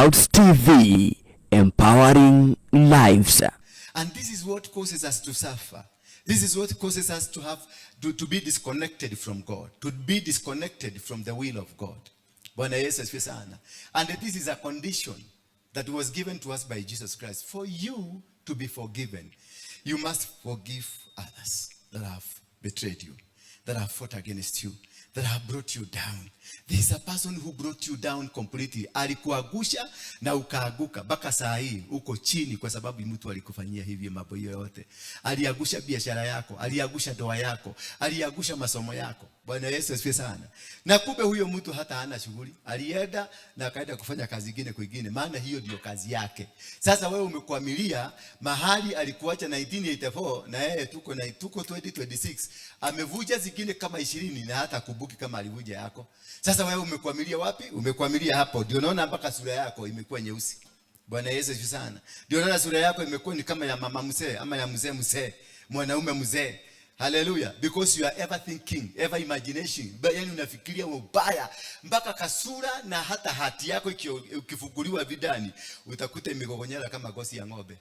Clouds TV, empowering lives. And this is what causes us to suffer. This is what causes us to have to be disconnected from God, to be disconnected from the will of God. Bwana Yesu asifiwe sana. And this is a condition that was given to us by Jesus Christ. For you to be forgiven, you must forgive others that have betrayed you, that have fought against you, that have brought you down. There is a person who brought you down completely. Alikuangusha na ukaaguka mpaka saa hii uko chini kwa sababu mtu alikufanyia hivyo mambo hiyo yote. Aliangusha biashara yako, aliangusha ndoa yako, aliangusha masomo yako. Bwana Yesu asifiwe sana. Na kumbe huyo mtu hata hana shughuli. Alienda na akaenda kufanya kazi nyingine kwingine, maana hiyo ndio kazi yake. Sasa wewe umekwamilia mahali alikuacha 1984 na yeye tuko 2026, amevunja zingine kama 20 na hata hakumbuki kama alivunja yako. Sasa wewe umekwamilia wapi? Umekwamilia hapo. Ndio unaona mpaka sura yako imekuwa nyeusi. Bwana Yesu asifiwe sana. Ndio unaona sura yako imekuwa ni kama ya mama mzee ama ya mzee mzee, mwanaume mzee. Hallelujah. Because you are ever thinking, ever imagination. Yani unafikiria ubaya mpaka kasura na hata heart yako ikifunguliwa vidani utakuta imegogonyera kama ngozi ya ng'ombe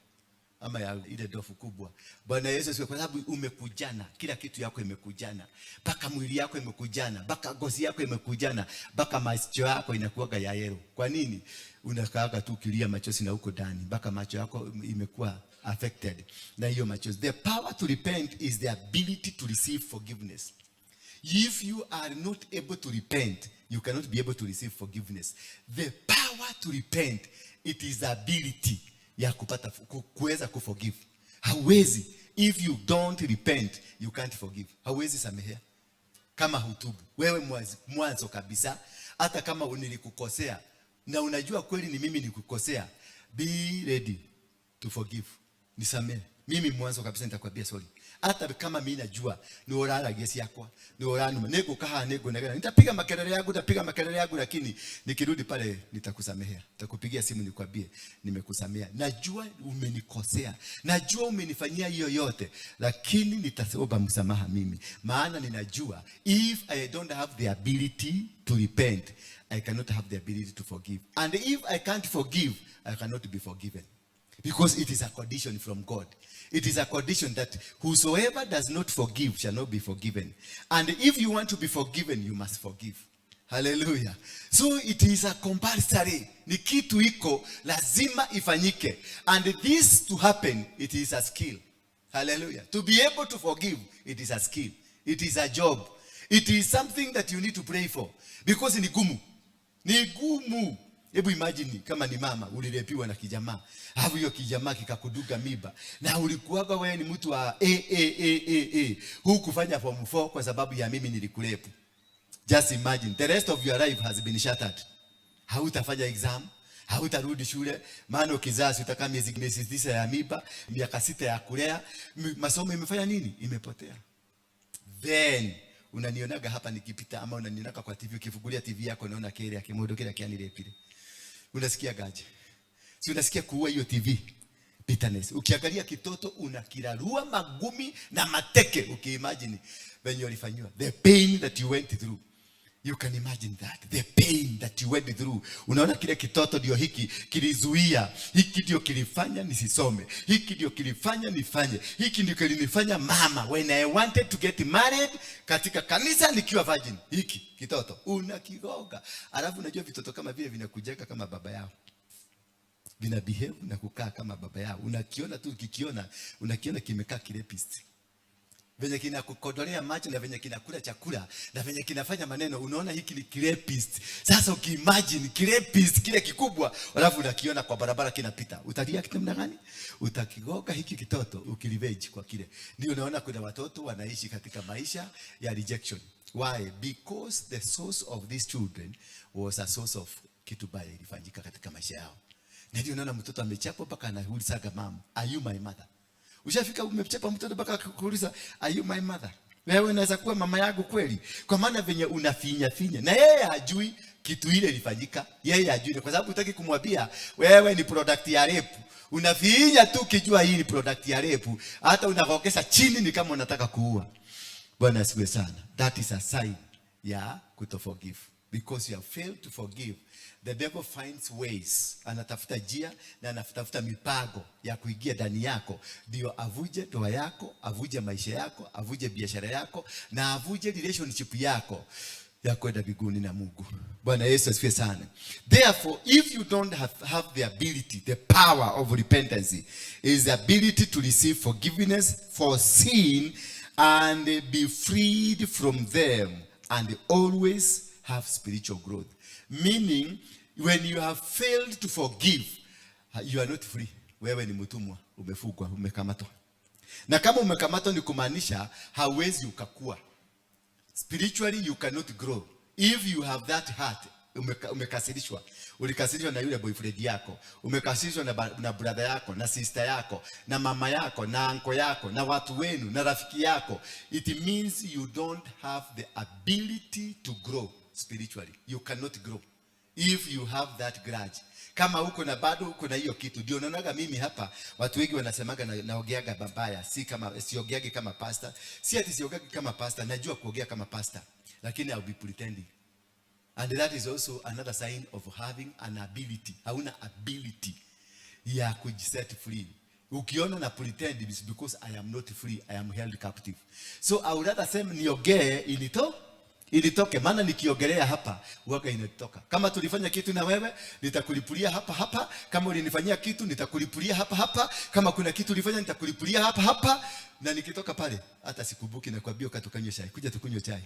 ama ya ile ndovu kubwa. Bwana Yesu asifiwe, kwa sababu umekujana, kila kitu yako imekujana, mpaka mwili yako imekujana, mpaka ngozi yako imekujana, mpaka macho yako inakuwaga ya yellow. Kwa nini? Unakaaga tu ukilia machozi na huko ndani, mpaka macho yako imekuwa affected na hiyo machozi. The power to repent is the ability to receive forgiveness. If you are not able to repent, you cannot be able to receive forgiveness. The power to repent, it is the ability ya kupata kuweza kuforgive. Hauwezi. If you don't repent, you can't forgive. Hauwezi samehea kama hutubu. Wewe mwanzo kabisa, hata kama nilikukosea na unajua kweli ni mimi nikukosea, be ready to forgive. Nisamehe. Mimi mwanzo kabisa nitakwambia sorry. Hata kama mimi najua ni uraragia ciakwa, ni uranuma, niguka haha nĩngũnegena. Nitapiga makelele yangu, nitapiga makelele yangu, lakini nikirudi pale nitakusamehea. Nitakupigia simu nikwambie nimekusamehea. Najua umenikosea. Najua umenifanyia hiyo yote, lakini nitaomba msamaha mimi. Maana ninajua if I don't have the ability to repent, I cannot have the ability to forgive. And if I can't forgive, I cannot be forgiven. Because it is a condition from God. It is a condition that whosoever does not forgive shall not be forgiven. And if you want to be forgiven, you must forgive. Hallelujah. So it is a compulsory. Ni kitu iko lazima ifanyike. And this to happen, it is a skill. Hallelujah. To be able to forgive, it is a skill. It is a job. It is something that you need to pray for. Because ni gumu. Ni gumu. Hebu imagine kama ni mama ulirepiwa na kijamaa, alafu hiyo kijamaa kikakuduga mimba na ulikuwaga wewe ni mtu wa A A A A A, hukufanya form 4 kwa sababu ya mimi nilikurape. Just imagine the rest of your life has been shattered. Hautafanya exam, hautarudi shule, maana ukizaa si utakaa miezi 9 ya mimba, miaka 6 ya kulea, masomo imefanya nini? Imepotea. Then unanionaga hapa nikipita ama unanionaga kwa TV, ukifungulia TV yako unaona kile kimundu kile kianirepire. Unasikia gaje? Si unasikia kuua hiyo TV? Bitterness. Ukiangalia kitoto unakirarua magumi na mateke, ukiimagine venye ulifanyiwa. The pain that you went through. You can imagine that. The pain that you went through. Unaona kile kitoto ndio hiki kilizuia, hiki ndio kilifanya nisisome, hiki ndio kilifanya nifanye, hiki ndio kilinifanya mama when I wanted to get married katika kanisa nikiwa virgin. Hiki kitoto unakigoga. Alafu unajua vitoto kama vile vinakujenga kama baba yao, vina behave na kukaa kama baba yao. Unakiona tu, ukikiona unakiona kimekaa kirapist, venye kinakukodolea macho na venye kinakula chakula na venye kinafanya maneno, unaona hiki ni kirapist. Sasa ukiimagine kirapist kile kikubwa, alafu unakiona kwa barabara kinapita, utareact namna gani? Utakigoga hiki kitoto ukirevenge kwa kile. Ndio unaona kuna watoto wanaishi katika maisha ya rejection. Why? Because the source of these children was a source of kitu baya ilifanyika katika maisha yao. Na ndio unaona mtoto amechapwa mpaka anaulizaga, "Mom, are you my mother?" Ushafika umechapa mtoto mpaka kuuliza, "Are you my mother? Wewe unaweza kuwa mama yangu kweli?" Kwa maana venye unafinya finya na yeye hajui kitu ile ilifanyika. Yeye hajui kwa sababu hutaki kumwambia wewe ni product ya rape. Unafinya tu ukijua hii ni product ya rape. Hata unagokesha chini ni kama unataka kuua. Bwana asifiwe sana. That is a sign ya kuto forgive. Because you have failed to forgive, the devil finds ways, anatafuta njia na anatafuta mipango ya kuingia ndani yako ndio avuje ndoa yako, avuje maisha yako, avuje biashara yako na avuje relationship yako ya kwenda mbinguni na Mungu. Bwana Yesu asifiwe sana. Therefore, if you don't have the ability, the power of repentance is the ability to receive forgiveness for sin and be freed from them and always have spiritual growth. Meaning, when you have failed to forgive, you are not free. Wewe ni mtumwa, umefungwa, umekamatwa. Na kama umekamatwa ni kumaanisha hauwezi ukakua. Spiritually you cannot grow if you have that heart. Umekasirishwa, ulikasirishwa na yule boyfriend yako, umekasirishwa na brother yako, na sister yako, na mama yako, na uncle yako, na watu wenu, na rafiki yako. It means you don't have the ability to grow spiritually. You cannot grow if you have that grudge. Kama uko na, bado uko na hiyo kitu. Ndio naonaga mimi hapa watu wengi wanasemaga naongeaga mabaya. Si kama siogeagi kama pastor, si ati siogeagi kama pastor, najua kuongea kama pastor, lakini I'll be pretending. And that is also another sign of having an ability. Hauna ability ya kujiset free. Ukiona na pretend, it's because I am not free, I am held captive. So I would rather say niongee ilitoke, maana nikiongelea hapa huwaga inatoka. Kama tulifanya kitu na wewe, nitakulipulia hapa hapa. Kama ulinifanyia kitu, nitakulipulia hapa hapa. Kama kuna kitu ulifanya, nitakulipulia hapa hapa. Na nikitoka pale hata sikumbuki, nakwambia tukanywe chai, kuja tukunywe chai,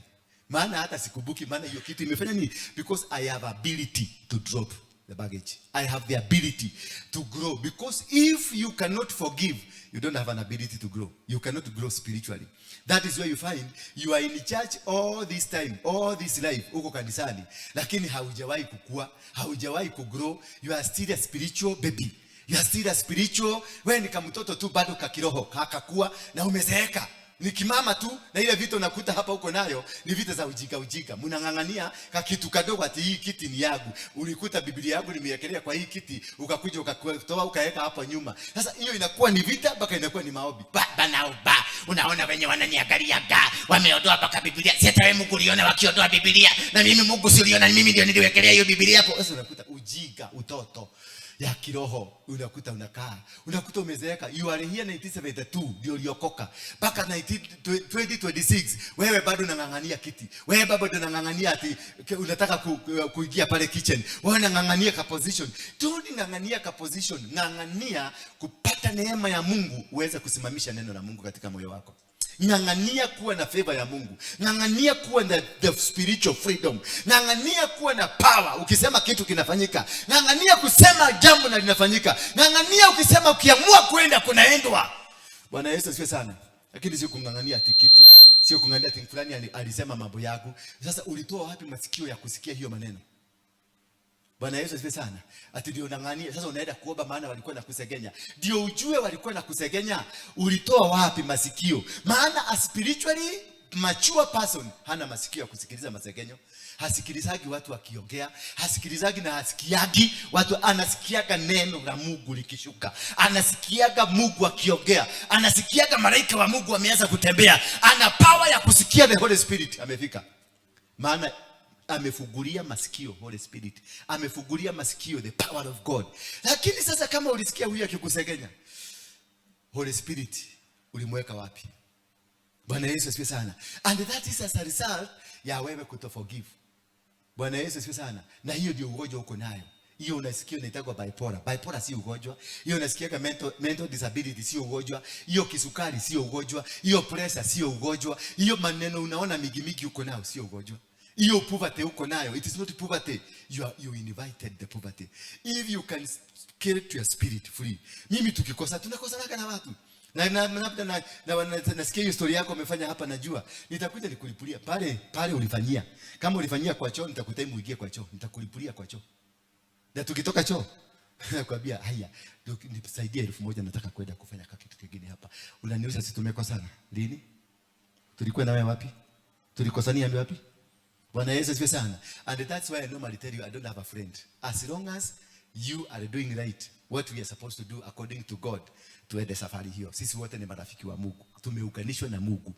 maana hata sikumbuki, maana hiyo kitu imefanya nini? Because I have ability to drop the baggage. I have the ability to grow. Because if you cannot forgive, you don't have an ability to grow. You cannot grow spiritually. That is where you find you are in church all this time, all this life, uko kanisani, lakini haujawahi kukua, haujawahi kugrow. You are still a spiritual baby. You are still a spiritual, wewe ni kamtoto tu bado kakiroho, kakakua na umezeeka. Ni kimama tu, na ile vita unakuta hapa uko nayo ni vita za ujinga ujinga. Mnang'ang'ania kakitu kadogo ati hii kiti ni yangu. Ulikuta Biblia yangu nimewekelea kwa hii kiti, ukakuja ukatoa ukaweka hapa nyuma. Sasa hiyo inakuwa ni vita mpaka inakuwa ni maombi. Baba naomba, unaona wenye wananiangaliaga wameondoa mpaka Biblia. Si hata wewe Mungu uliona wakiondoa Biblia, na mimi Mungu si uliona mimi ndio niliwekelea hiyo Biblia hapo? Sasa unakuta ujinga, utoto ya kiroho, unakuta unakaa, unakuta umezeeka. You are here 1972 ndio uliokoka, mpaka 2026 wewe bado unang'ang'ania kiti, wewe bado unang'ang'ania ati unataka kuingia pale kitchen, wewe unang'ang'ania ka position. Don't ng'ang'ania ka position, ng'ang'ania kupata neema ya Mungu uweze kusimamisha neno la Mungu katika moyo wako. Ng'ang'ania kuwa na favor ya Mungu. Ng'ang'ania kuwa na the spiritual freedom. Ng'ang'ania kuwa na power. Ukisema kitu kinafanyika. Ng'ang'ania kusema jambo na linafanyika. Ng'ang'ania ukisema, ukiamua kwenda kunaendwa. Bwana Yesu asifiwe sana. Lakini sio kung'ang'ania tikiti, sio kung'ang'ania ati fulani alisema mambo yako. Sasa ulitoa wapi masikio ya kusikia hiyo maneno? Bwana Yesu asifiwe sana. Ati ndio unang'ania sasa, unaenda kuomba maana walikuwa na kusegenya. Ndio ujue walikuwa na kusegenya, ulitoa wapi masikio? Maana a spiritually mature person hana masikio ya kusikiliza masegenyo. Hasikilizagi watu wakiongea, hasikilizagi na hasikiagi watu, anasikiaga neno la Mungu likishuka, anasikiaga Mungu akiongea, anasikiaga malaika wa Mungu wameanza kutembea, ana power ya kusikia the Holy Spirit amefika. Maana amefungulia masikio Holy Spirit, amefungulia masikio the power of God. Lakini sasa kama ulisikia huyu akikusegenya, Holy Spirit ulimweka wapi? Bwana Yesu asifiwe sana. And that is as a result ya wewe kuto forgive. Bwana Yesu asifiwe sana. Na hiyo ndio ugonjwa uko nayo. Hiyo unasikia inaitwa bipolar. Bipolar si ugonjwa. Hiyo unasikia mental disability sio ugonjwa. Hiyo kisukari sio ugonjwa. Hiyo pressure sio ugonjwa. Hiyo maneno unaona mingi mingi uko nayo sio ugonjwa. Hiyo poverty uko nayo, it is not poverty. You invited the poverty. If you can get your spirit free. Mimi tukikosa tunakosana na watu. Na nasikia hiyo story yako umefanya hapa, najua. Nitakuja nikulipulia pale pale ulifanyia. Kama ulifanyia kwa choo, nitakutaimu uingie kwa choo. Nitakulipulia kwa choo. Na tukitoka choo, nakwambia haya, nisaidie 1000, nataka kwenda kufanya kitu kingine hapa. Unaniuliza si tumekosana? Lini? Tulikuwa na wewe wapi? Tulikosania wapi? Bwana Yesu asifiwe sana. And that's why I normally tell you I don't have a friend. As long as you are doing right, What we are supposed to do according to God. Tuende safari hiyo. Sisi wote ni marafiki wa Mungu. Tumeunganishwa na Mungu.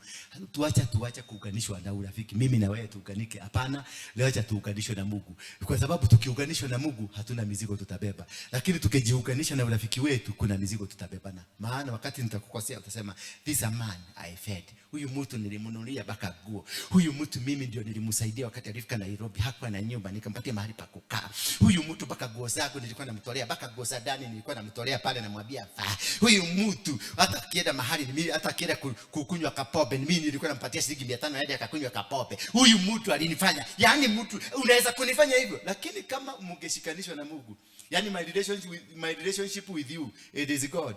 Tuacha kuunganishwa na urafiki. Mimi na wewe tuunganike. Hapana, leo acha tuunganishwe na Mungu. Kwa sababu tukiunganishwa na Mungu hatuna mizigo tutabeba. Lakini tukijiunganisha na urafiki wetu kuna mizigo tutabebana. Maana wakati nitakukosea utasema, this a man I fed. Huyu mtu nilimnunulia mpaka nguo. Huyu mtu mimi ndio nilimsaidia wakati alifika Nairobi, hakuwa na nyumba, nikampatia mahali pa kukaa. Huyu mtu mpaka nguo zangu nilikuwa namtolea, mpaka nguo za ndani nilikuwa namtolea pale, namwambia vaa. Huyu mtu hata akienda mahali ni mimi, hata akienda kukunywa kapobe ni mimi nilikuwa nampatia shilingi 500 aende akakunywa kapobe. Huyu mtu alinifanya. Yaani mtu unaweza kunifanya hivyo, lakini kama mngeshikanishwa na Mungu, yaani my relationship with you, it is God.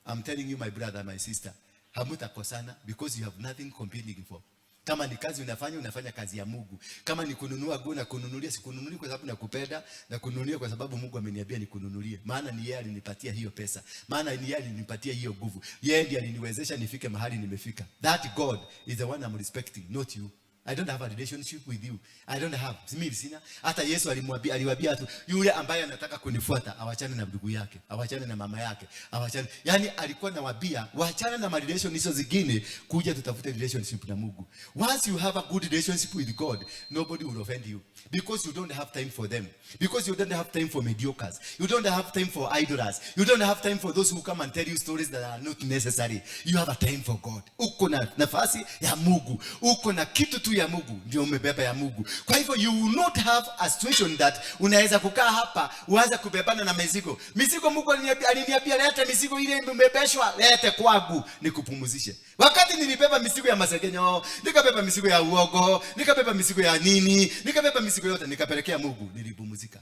I'm telling you, my brother, my sister, hamutakosana because you have nothing competing for. Kama ni kazi unafanya, unafanya kazi ya Mungu. Kama ni kununua nguo na kununulia, sikununulia kwa sababu nakupenda, na kununulia kwa sababu Mungu ameniambia nikununulie. Maana ni yeye alinipatia hiyo pesa. Maana ni yeye alinipatia hiyo nguvu. Yeye ndiye aliniwezesha nifike mahali nimefika. That God is the one I'm respecting, not you. I don't have a relationship with you. I don't have. Mimi sina. Hata Yesu aliwaambia watu, yule ambaye anataka kunifuata awachane na ndugu yake, awachane na mama yake, awachane. Yaani alikuwa anawaambia waachane na relation hizo zingine, kuja tutafute relationship na Mungu. Once you have a good relationship with God, nobody will offend you because you don't have time for them. Because you don't have time for mediocres. You don't have time for idlers. You don't have time for those who come and tell you stories that are not necessary. You have a time for God. Uko na nafasi ya Mungu. Uko na kitu tu ya Mungu, ndio umebeba ya Mungu. Kwa hivyo you will not have a situation that unaweza kukaa hapa uanze kubebana na mizigo. Mizigo Mungu aliniambia lete mizigo ile umebebeshwa, lete kwangu nikupumzishe. Wakati nilibeba mizigo ya masegenyo, nikabeba mizigo ya uogo, nikabeba mizigo ya nini, nikabeba mizigo yote nikapelekea Mungu, nilipumzika.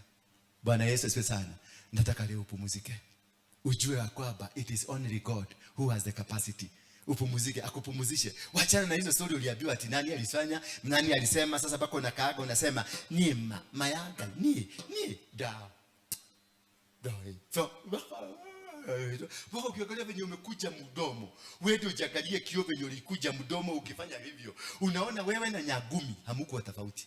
Bwana Yesu asifiwe sana. Nataka leo upumzike. Ujue ya kwamba it is only God who has the capacity. Upumzike, akupumzishe. Wachana na hizo story uliambiwa ati nani alifanya, nani alisema. Sasa bako unakaaga unasema ni mayaga ni da. Da. So wako ukiangalia venye umekuja mdomo, wewe ndio ujiangalie kioo venye ulikuja mdomo ukifanya hivyo. Unaona wewe na nyagumi hamkuwa tofauti.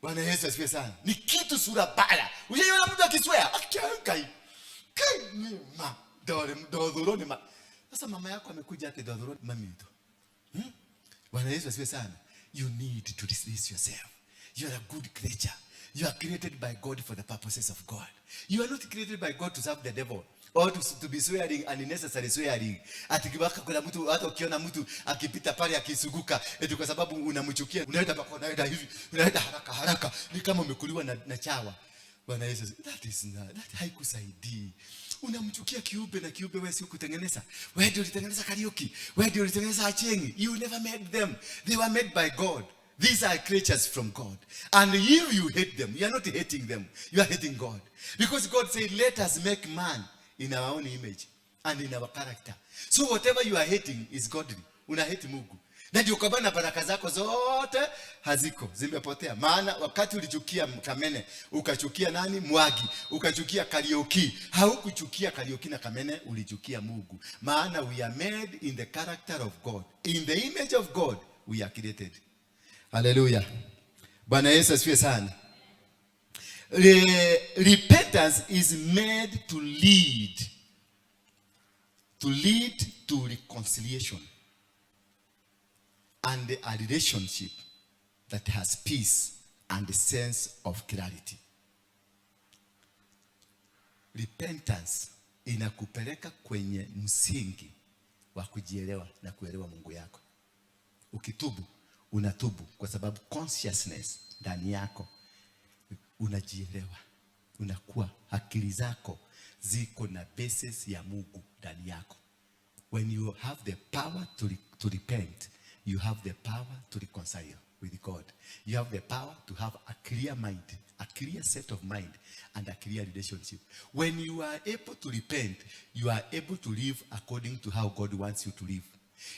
Bwana Yesu asifiwe sana. Ni kitu sura baya. Ushaiona mtu akiswea? Akiangai. Kai ni ma dore dodoro ni ma. Sasa mama yako amekuja ati dodoro mami mtu. Bwana Yesu asifiwe sana. You need to release yourself. You are a good creature. You are created by God for the purposes of God. You are not created by God to serve the devil or to be swearing unnecessary swearing. Ati kibaka kuna mtu, hata ukiona mtu akipita pale akisuguka, eti kwa sababu unamchukia, unaenda pako, unaenda hivi, unaenda haraka haraka, ni kama umekuliwa na chawa. Bwana Yesu, that is not, that haikusaidii. Unamchukia kiumbe na kiumbe wewe sio kutengeneza. Wewe ndio ulitengeneza Kariuki, wewe ndio ulitengeneza Achengi. You never made them. They were made by God. These are creatures from God. And if you hate them, you are not hating them. You are hating God. Because God said, let us make man in our own image and in our character. So whatever you are hating is godly. Una hate Mungu. Na ndio kwa maana baraka zako zote haziko, zimepotea. Maana wakati ulichukia Kamene, ukachukia nani? Mwagi, ukachukia Kariuki. Haukuchukia Kariuki na Kamene, ulichukia Mungu. Maana we are made in the character of God. In the image of God we are created. Hallelujah. Bwana Yesu asifiwe sana. Repentance is made to lead to reconciliation and a relationship that has peace and a sense of clarity. Repentance inakupeleka kwenye msingi wa kujielewa na kuelewa Mungu yako. Ukitubu, unatubu kwa sababu consciousness ndani yako unajielewa, unakuwa akili zako ziko na basis ya Mungu ndani yako. When you have the power to repent, you have the power to reconcile with God. You have the power to have a clear mind, a clear set of mind, and a clear relationship. When you are able to repent, you are able to live according to how God wants you to live.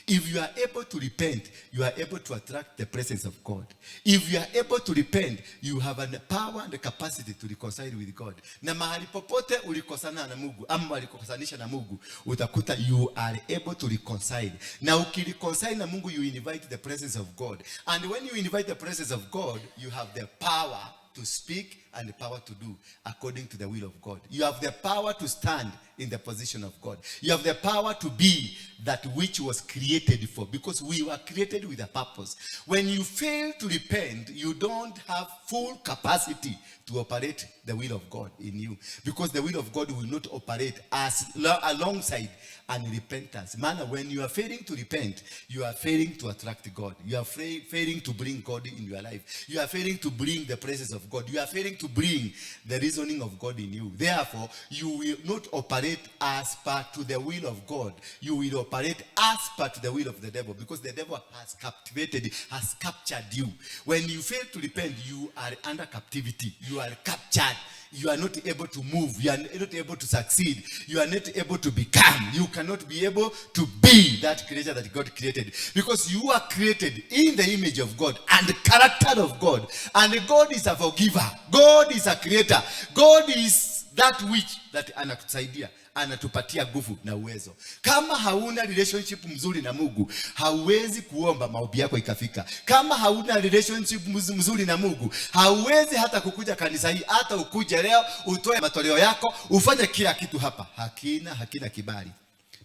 If you are able to repent, you are able to attract the presence of God. If you are able to repent, you have the power and the capacity to reconcile with God. Na mahali popote ulikosana na Mungu, ama alikosanisha na Mungu, utakuta you are able to reconcile. Na ukireconcile na Mungu, you invite the presence of God. And when you invite the presence of God, you have the power to speak and power to do according to the will of God. You have the power to stand in the position of God. You have the power to be that which was created for, because we were created with a purpose. When you fail to repent, you don't have full capacity to operate the will of God in you, because the will of God will not operate as alongside unrepentance. Maana when you are failing to repent, you are failing to attract God. You are failing to bring God in your life. You are failing to bring the presence of God. You are failing to bring the reasoning of God in you. Therefore, you will not operate as per to the will of God. You will operate as per to the will of the devil, because the devil has captivated, has captured you. When you fail to repent, you are under captivity. You are captured. You are not able to move. You are not able to succeed. You are not able to become. You cannot be able to be that creature that God created, because you are created in the image of God and the character of God. And God is a forgiver. God is a creator. God is that which that anakusaidia, anatupatia nguvu na uwezo. Kama hauna relationship mzuri na Mungu, hauwezi kuomba maombi yako ikafika. Kama hauna relationship mzuri na Mungu, hauwezi hata kukuja kanisa hii, hata ukuje leo utoe matoleo yako, ufanye kila kitu hapa, hakina kibali.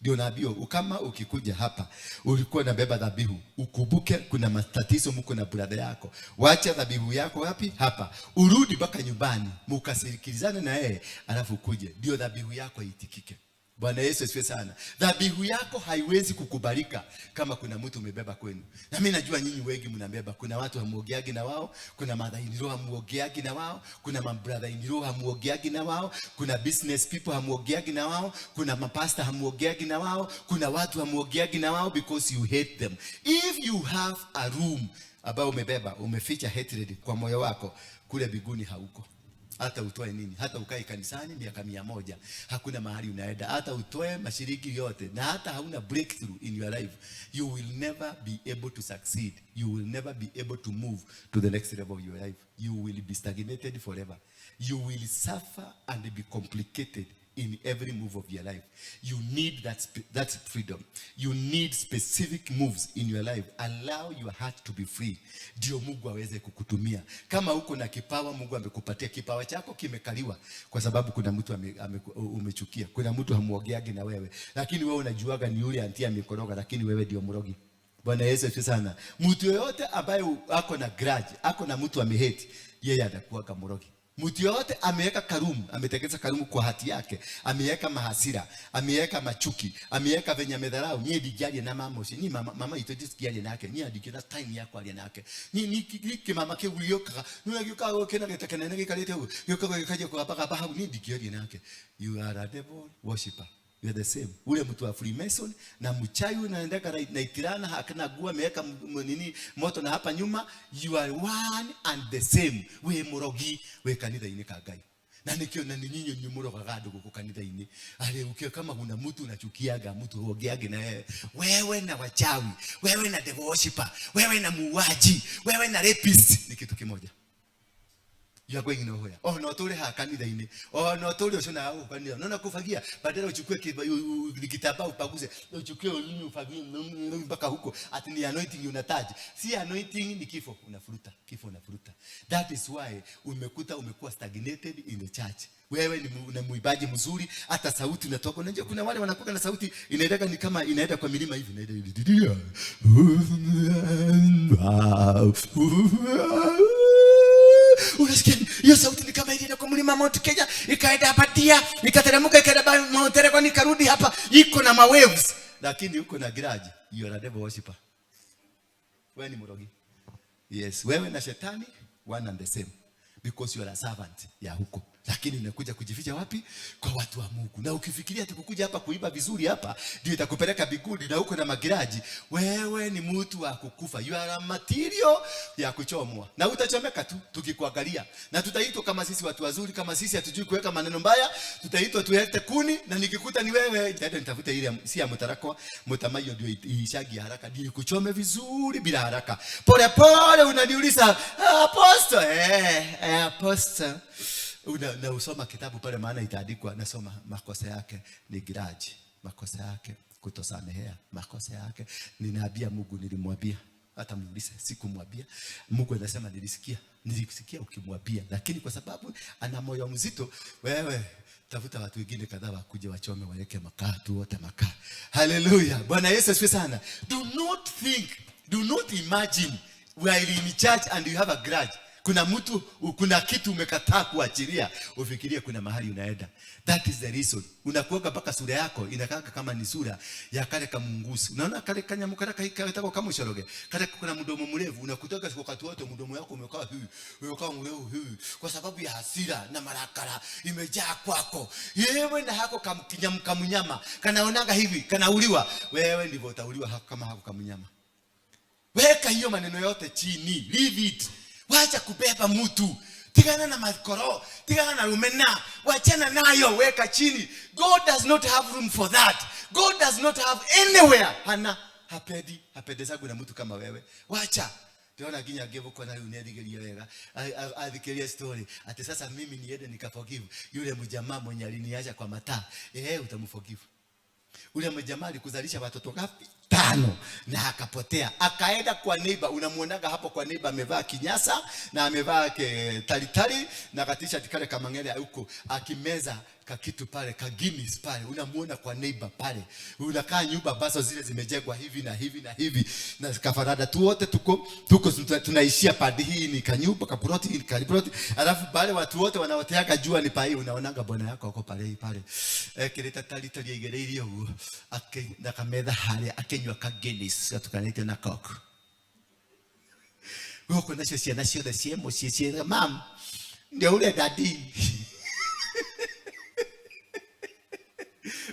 Ndio naambiwa, kama ukikuja hapa ulikuwa unabeba dhabihu, ukumbuke kuna matatizo mko na brother yako. Wacha dhabihu yako wapi? Hapa. Urudi mpaka nyumbani, mkasikilizane na yeye, alafu ukuje, ndio dhabihu yako itikike. Bwana Yesu asifiwe sana. Dhabihu yako haiwezi kukubalika kama kuna mtu umebeba kwenu. Na mimi najua nyinyi wengi mnabeba. Kuna watu hamuogeagi na wao, kuna mother-in-law hamuogeagi na wao, kuna brother-in-law hamuogeagi na wao, kuna business people hamuogeagi na wao, kuna mapastor hamuogeagi na wao, kuna watu hamuogeagi na wao, because you hate them. If you have a room ambao umebeba, umeficha hatred kwa moyo wako, kule mbinguni hauko. Hata utoe nini, hata ukae kanisani miaka 100, hakuna mahali unaenda. Hata utoe mashiriki yote, na hata hauna breakthrough in your life, you will never be able to succeed. You will never be able to move to the next level of your life. You will be stagnated forever. You will suffer and be complicated in every move of your life. You need that freedom. You need specific moves in your life. Allow your heart to be free. Ndio Mungu aweze kukutumia. Kama uko na kipawa, Mungu amekupatia kipawa chako kimekaliwa kwa sababu kuna mtu umechukia. Kuna mtu hamuogeagi na wewe. Lakini wewe unajuaga ni yule antia amekoroga, lakini wewe ndio mrogi. Bwana Yesu asifiwe sana. Mtu yeyote ambaye ako na grudge, ako na mtu amehate, yeye atakuwa kama mrogi. Mtu yote ameweka karumu, ametengeneza karumu kwa hati yake, ameweka mahasira, ameweka machuki, ameweka venye amedharau. Nyie ndijalie na mama usi, ni mama ito jisikiaje nake, nyie ndikira time yako alie nake. Ni ni ki mama ke ulioka, ni gyoka go kena geta kena nge kalete u, gyoka go kaje kwa paka pa ni ndikiaje nake. You are a devil worshipper. You are the same. Ule mtu wa Freemason na mchawi unaendeka na itirana hakana gua ameweka nini moto na hapa nyuma, you are one and the same. We murogi we kanitha ini ka Ngai. Na nikio na nyinyi ni muroga gado guku kanitha ini. Ale ukiwa kama kuna mtu unachukiaga, mtu huogeage na wewe. Wewe na wachawi, wewe na devil worshiper, wewe na muuaji, wewe na rapist ni kitu kimoja. You are going nowhere. Oh no, tule ha kanitha ini. Oh no, tule ushona hao kanitha. Unaona kufagia, badala uchukue kitambaa upaguze, uchukue ulimi ufagie mpaka huko. Ati ni anointing unataji. Si anointing ni kifo unafuruta, kifo unafuruta. That is why umekuta umekuwa stagnated in the church. Wewe ni una muibaji mzuri, hata sauti inatoka. Unajua kuna wale wanakuwa na sauti inaenda ni kama inaenda kwa milima hivi, inaenda hivi. Unasikia hiyo sauti ni kama ilienda kwa mlima Mount Kenya, ikaenda hapa Tia, ikateremka ikaenda Mount Elgon, ikarudi hapa, iko na mawaves. Lakini uko na grudge, you are a devil worshiper. Wewe ni mrogi. Yes, wewe na shetani one and the same, because you are a servant ya huko. Lakini unakuja kujificha wapi? Kwa watu wa Mungu. Na ukifikiria ati kukuja hapa kuiba vizuri hapa ndio itakupeleka mbinguni, na huko na magiraji, wewe ni mtu wa kukufa. You are a material ya kuchomwa. Na utachomeka tu tukikuangalia. Na tutaitwa kama sisi watu wazuri, kama sisi hatujui kuweka maneno mbaya, tutaitwa tuweke kuni, na nikikuta ni wewe, nitaenda nitafute ile si ya mtarakwa, mtamayo ndio iishagi haraka, ndio kuchome vizuri bila haraka. Pole pole unaniuliza, apostle, apostle. Na usoma kitabu pale, maana itaandikwa, nasoma makosa yake ni grudge, makosa yake kutosamehea, makosa yake ninaambia Mungu, nilimwambia. Hata muulize, sikumwambia. Mungu anasema nilisikia, nilisikia ukimwambia, lakini kwa sababu ana moyo mzito, wewe tafuta watu wengine kadhaa wakuje wachome, waweke makaa, tuote makaa. Haleluya, Bwana Yesu asifiwe sana. Do not think, do not imagine we are in church and you have a grudge. Kuna mtu, kuna kitu umekataa kuachilia, ufikirie kuna mahali unaenda. That is the reason. Unakuoga mpaka sura yako inakaa kama ni sura ya kale kamungusi. Unaona kale kanyamu kale kaitako kama ushoroge. Kale kuna mdomo mrefu, unakutoka wakati wote mdomo yako umekaa hivi, umekaa mrefu hivi kwa sababu ya hasira na marakara imejaa kwako. Yewe na hako kamkinyamu kamunyama, kanaonaga hivi, kanauliwa. Wewe ndivyo utauliwa kama hako kamunyama. Weka hiyo maneno yote chini, leave it. Wacha kubeba mtu. Tigana na makoro, tigana na rumena, wachana nayo, weka chini. God does not have room for that. God does not have anywhere. Hana hapendi, hapendezagu na mtu kama wewe. Wacha. Tunaona ginya ngivuko na riu niathikiria wega. Athikiria story. Ati sasa mimi niende nikaforgive yule mjamaa mwenye aliniacha kwa mataa. Utamforgive. Ule mjamaa alikuzalisha watoto ngapi? 5 na akapotea. Akaenda kwa neighbor, unamuonaga hapo kwa neighbor amevaa kinyasa na amevaa talitali na katisha kale kamangele huko akimeza kakitu pale ka Guinness pale, unamuona kwa neighbor pale. Unakaa nyumba baso zile zimejengwa hivi na hivi na hivi na kafarada tu, wote tuko tunaishia padi hii ni kanyumba kaploti ni kaploti, alafu pale watu wote wanaoteaga jua ni pai, unaonaga bwana yako ako pale pale ekireta talitali igereirio uguo na kametha haria akinywa ka Guinness gatukanite na Coke. Guku nacio ciana ciothe ciĩ mũciĩ ciĩra mam ndio ule dadi.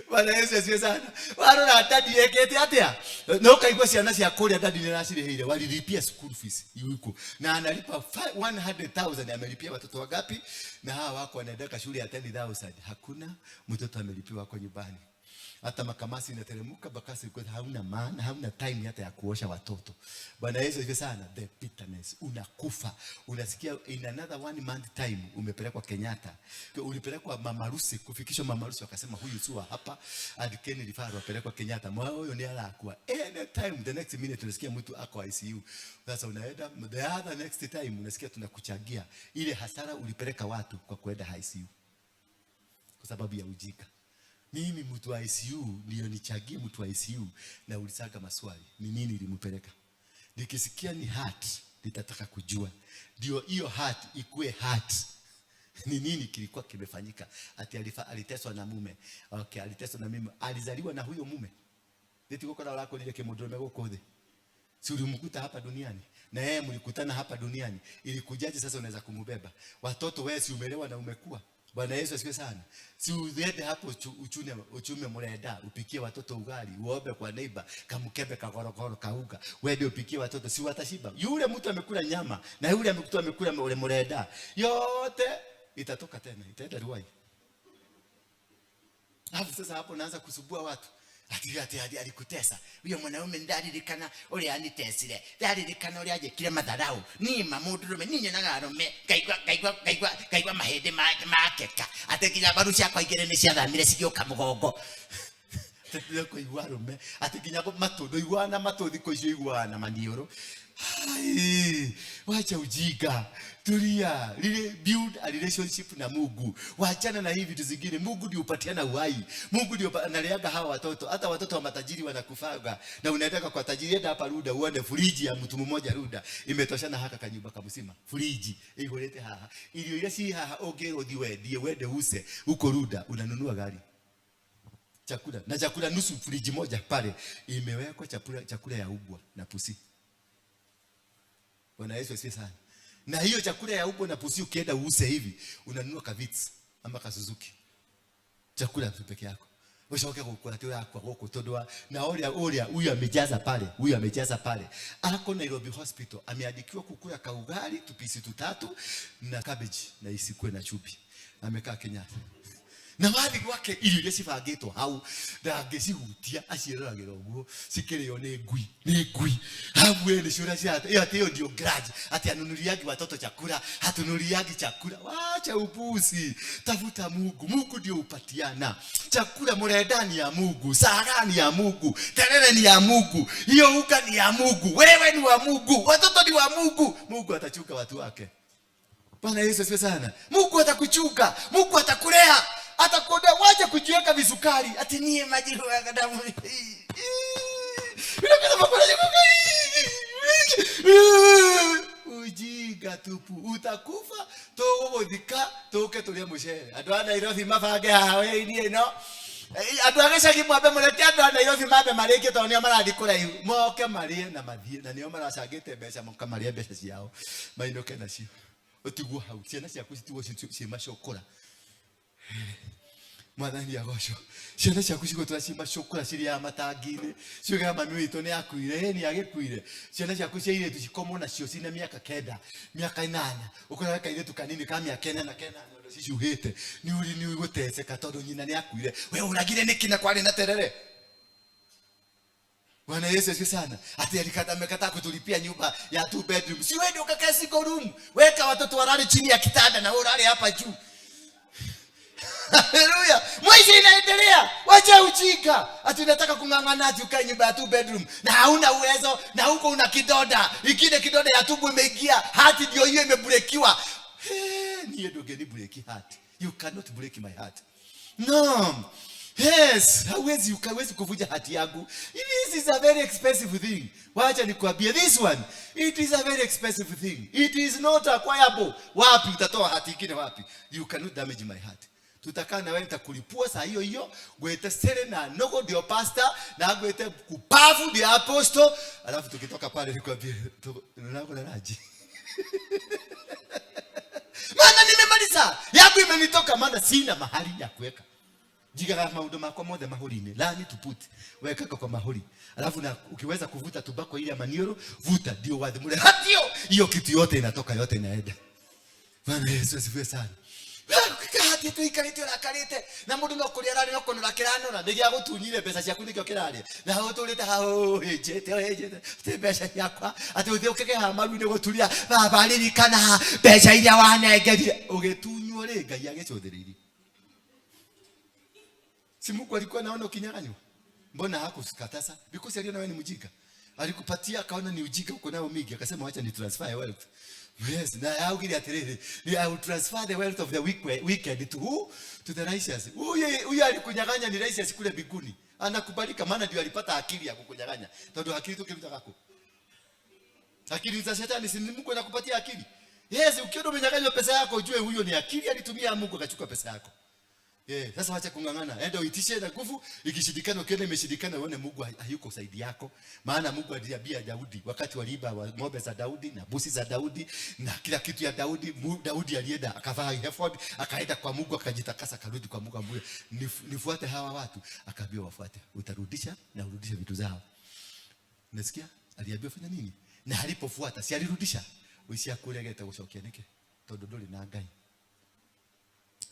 Bwana Yesu asifiwe sana. Warora dadi ekete atia? No kaigua ciana cia kuria dadi nĩ aracirĩhĩire, walilipia school fees yuko. Na analipa 100,000, amelipia watoto wangapi? Na hawa wako wanaendeka shule ya 10,000. Hakuna mtoto amelipiwa kwa nyumbani. Hata makamasi inateremka bakasi kwa hauna maana, hauna time hata ya kuosha watoto. Bwana Yesu asifiwe sana. The bitterness, unakufa. Unasikia in another 1 month time umepelekwa Kenyatta. Ulipelekwa mamarusi, kufikishwa mamarusi wakasema huyu si wa hapa. Andikeni rifaro apelekwa Kenyatta. Moyo huyo ni alakua. Any time the next minute unasikia mtu ako ICU. Sasa unaenda the other next time unasikia tunakuchangia ile hasara ulipeleka watu kwa kuenda ICU. Kwa sababu ya ujinga. Mimi mtu wa ICU ndio nichagie mtu wa ICU na ulisaga maswali ni nini ilimpeleka. Nikisikia ni heart nitataka kujua. Ndio hiyo heart ikue heart. Ni nini kilikuwa kimefanyika? Ati aliteswa na mume. Okay, aliteswa na mimi. Alizaliwa na huyo mume. Nditi gukora lako lile kimudrume guku thi. Si ulimkuta hapa duniani na yeye mlikutana hapa duniani. Ilikujaje sasa unaweza kumubeba? Watoto wewe si umelewa na umekua. Bwana Yesu asifiwe sana. Si uende hapo uchume mrenda, upikie watoto ugali, uombe kwa neighbor, kamkebe kagorogoro kauga, wewe upikie watoto, si watashiba. Yule mtu amekula nyama na yule amekuta amekula ule mrenda, yote itatoka tena, itaenda Ruai. Alafu sasa hapo naanza kusumbua watu. Ati alikutesa. Huyo mwanaume ndaririkana uria anitesire. Ndaririkana uria anjikire matharau. Ni mamundurume, ni nyonaga arume. Ngaigua mahĩndĩ makeka. Ati nginya mbaru ciakwa igĩrĩ nĩ ciathamire cigĩũka mũgongo. Ati kũigua arume. Ati nginya matũ, ndũiguaga na matũ thikũ icio ũiguaga na maniũrũ. Hai, wacha ujinga. Tulia. Build a relationship na Mungu. Wachana na hivi vitu zingine. Mungu ndio upatiana uhai. Mungu ndio analeaga hawa watoto. Hata watoto wa matajiri wanakufaga. Na unaendaka kwa tajiri, enda hapa Ruda uone friji ya mtu mmoja Ruda imetoshana haka kanyumba kamsima. Friji ihurete haha. Irio iria ci haha ũngĩrwo thiĩ wendie, wende use huko Ruda unanunua gari. Chakula na chakula nusu friji moja pale imewekwa chakula ya ubwa na pusi. Bwana Yesu asifiwe sana. Na hiyo chakula ya ubwa na pusi ukienda uuse hivi unanunua ka Vitz ama ka Suzuki. Chakula tu peke yako. Ushoke gukura tu yakwa guku tondu wa na uria huyu amejaza pale, huyu amejaza pale. Ako Nairobi Hospital ameandikiwa kukula kaugali tupisi tutatu na cabbage na isikue na chupi. Amekaa Kenyatta. Na wathi gwake irio iria cibangĩtwo hau ndangĩcihutia, aciĩroragĩra ũguo cikĩrĩo nĩ ngui, nĩ ngui. Hau we nĩ ciũra cia ĩyo, atĩ ĩyo ndio grudge, ati anunuliagi watoto chakula, hatunuliagi chakula. Wacha upuzi, tafuta Mungu. Mungu ndio upatiana chakula. Mrenda ni ya Mungu, saga ni ya Mungu, terere ni ya Mungu, hiyo uka ni ya Mungu, wewe ni wa Mungu, watoto ni wa Mungu. Mungu atachunga watu wake. Bwana Yesu asifiwe sana. Mungu atakuchunga, Mungu atakulea, atakuondoa. Wacha kujiweka visukari ati nie maji ya damu. Ujinga tupu, utakufa tũgũgũthika tũke tũrĩe mũcere. Andũ a Nairobi mabange haha wĩini ĩno. Andũ a gĩcagi mwambe mũreke andũ a Nairobi mambe marĩkie, tondũ nĩo marathiĩ kũraihu, moke marĩe na mathiĩ, na nĩo maracangĩte mbeca, moka marĩe mbeca ciao mainũke nacio. Ũtigwo hau, ciana ciaku citigwo ciĩ macũkũra. Mwathani agocwo. Ciana ciaku cigũtũra ciĩ macũkũra cirĩaga matangi-inĩ, ciugaga mami witũ nĩ akuire, ĩ nĩ agĩkuire. Ciana ciaku cia airĩtu cikomwo nacio cina mĩaka 9, mĩaka 8, ũkoraga kairĩtu kanini ka mĩaka 4 kena nyondo cicuhĩte, nĩ ũrĩ nĩ ũgũteceka tondũ nyina nĩ akuire. We ũragire nĩkĩ na kwarĩ na terere? Bwana Yesu asifiwe sana. Ati alikata, amekataa kutulipia nyumba ya 2 bedroom. Si wewe ndio ukakae single room. Weka watoto walale chini ya kitanda na wewe ulale hapa juu. Haleluya. Maisha inaendelea. Wacha ujinga. Ati unataka kung'ang'ana ati ukae nyumba ya 2 bedroom na hauna uwezo, na huko una kidonda. Ingine kidonda ya tumbo imeingia, hati ndio hiyo imebrekiwa. Hey, niye ndio geni break heart. You cannot break my heart. No. Yes, hauwezi, ukawezi kuvunja hati yangu. This is a very expensive thing. Wacha nikwambie, this one, it is a very expensive thing. It is not acquirable. Wapi utatoa hati ingine wapi? You cannot damage my heart. Tutakaa na wewe, nitakulipua saa hiyo hiyo, ngwete sere na nogo ndio pastor, na ngwete kupavu ndio apostle, alafu tukitoka pale nikwambie na raji. Maana nimemaliza, yangu imenitoka, maana sina mahali ya kuweka. Jigaga maundu makwa mothe mahuri-inĩ, learn to put, weka kwa mahuri. Alafu na ukiweza kuvuta tubako ile ya manioro, vuta ndio wathimure. Hatio hiyo kitu yote inatoka, yote inaenda. Bwana Yesu asifiwe sana. Hati tuikarĩte ũrakarĩte na mũndũ no kũrĩa ararĩa no kũnora kĩranora, nĩ gĩa gũtunyire mbeca ciaku nĩkĩo kĩrarĩa, na ũtũrĩte hau ũhĩnjĩte ũhĩnjĩte ti mbeca ciakwa, atĩ ũthiĩ ũkĩge haha maru-inĩ gũturia baba ririkana mbeca iria wanengerire. Ũgĩtunywo rĩ, Ngai agĩcũthĩrĩirie. Si Mungu alikuwa anaona ukinyang'anywa? Mbona hakusikataza? Because aliona wewe ni mjinga. Alikupatia akaona ni ujinga uko nao mingi, akasema wacha ni transfer wealth. Yes, na augire atiriri, I will transfer the wealth of the wicked to who? To the righteous. Huyu alikunyang'anya ni righteous kule mbinguni. Anakubalika maana ndio alipata akili ya kukunyang'anya. Tondu akili tukimtaka ku. Akili za shetani, si Mungu anakupatia akili. Yes, ukiona umenyang'anywa pesa yako ujue huyo ni akili alitumia Mungu akachukua pesa yako. Yeah, sasa wacha kung'ang'ana. Enda uitishe na nguvu, ikishindikana ukiona imeshindikana uone Mungu hayuko saidi yako. Maana Mungu aliambia Daudi wakati waliiba ng'ombe za Daudi na busi za Daudi na kila kitu ya Daudi, Daudi alienda akavaa ephod, akaenda kwa Mungu akajitakasa, akarudi kwa Mungu ambaye nifuate hawa watu, akaambiwa wafuate. Utarudisha na urudishe vitu zao. Unasikia? Aliambiwa fanya nini? Na alipofuata si alirudisha. Uisia kuregete gucokia niki? Tondu nduri na Ngai.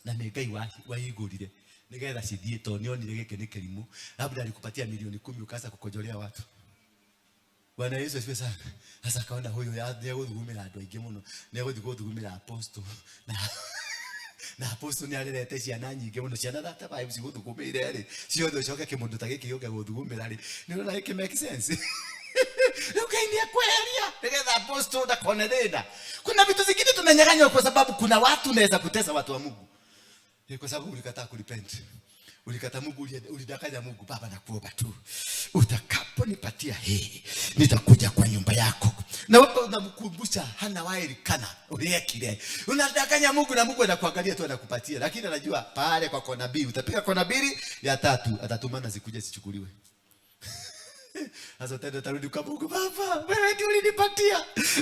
Na nĩ Ngai waigũrire nĩgetha cithiĩ, tondũ nĩonire gĩkĩ nĩ kĩrimũ. Labda alikupatia milioni 10 ukaanza kukojolea watu. Bwana Yesu asifiwe sana. Sasa akaona huyu nĩegũthugumĩra andũ aingĩ mũno, nĩegũthiĩ gũthugumĩra apostle. Na apostle nĩarerete ciana nyingĩ mũno, ciana thate five cigũthugumĩire rĩ, ciothe ũcoke kĩmũndũ ta gĩkĩ gĩũke gũthugumĩra rĩ, nĩũrona gĩkĩ make sense? Rĩu Ngai nĩekweheria nĩgetha apostle ndakone thĩna. Kuna vitu zingine tunanyang'anywa kwa sababu kuna watu naweza kutesa watu wa Mungu. Ni kwa sababu ulikataa kurepent. Ulikataa Mungu, ulidanganya Mungu. Baba nakuomba tu, utakaponipatia hii nitakuja kwa nyumba yako. Na wewe unamkumbusha hana waelikana uliekile. Unadanganya Mungu na Mungu anakuangalia tu anakupatia. Lakini anajua pale kwa kona mbili utapiga kona mbili ya tatu atatumana zikuje zichukuliwe. Sasa tena utarudi kwa Mungu, Baba, wewe ndiye ulinipatia.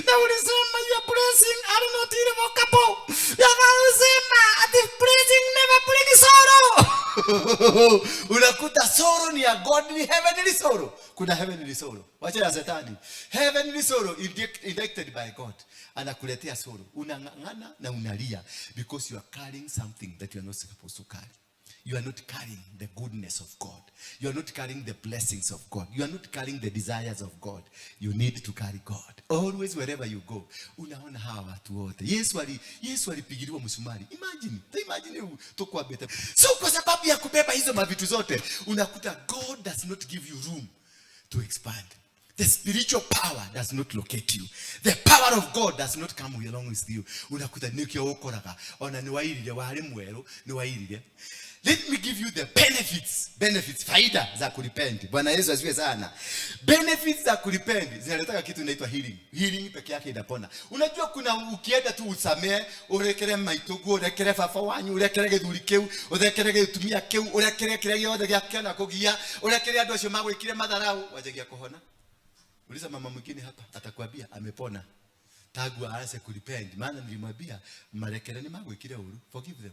Na ulisema your blessing are not irrevocable. Ya ulisema the blessing never brings sorrow. Unakuta sorrow ni ya godly heavenly sorrow. Kuna heavenly sorrow. Wacha ya shetani. Heavenly sorrow indicted by God. Anakuletea sorrow. Unang'ang'ana na unalia because you are carrying something that you are not supposed to carry. You are not carrying the goodness of God. You are not carrying the blessings of God. You are not carrying the desires of God. You need to carry God. Always, wherever you go. Unaona hawa watu wote. Yesu alipigiliwa msumari. Imagine. Imagine tukwambie. So kwa sababu ya kubeba hizo mavitu zote, unakuta God does not give you room to expand. The spiritual power does not locate you. The power of God does not come along with you. Unakuta nikio ukoraga. Ona ni wairire wari mweru, ni wairire. Let me give you the benefits. Benefits, faida za kurepent. Bwana Yesu asifiwe sana. Benefits za kurepent zinaletaka kitu inaitwa healing. Healing peke yake inapona. Unajua kuna ukienda tu usamee, urekere maitugu, urekere baba wanyu, urekere githuri kiu, urekere gitumia kiu, urekere kile giothe gĩa na kugia, urekere andu acio magwikire madharau, wajagia kuhona. Uliza mama mwingine hapa atakwambia amepona tangu aanze kurepent. Maana nilimwambia marekere ni magwikire uru, forgive them.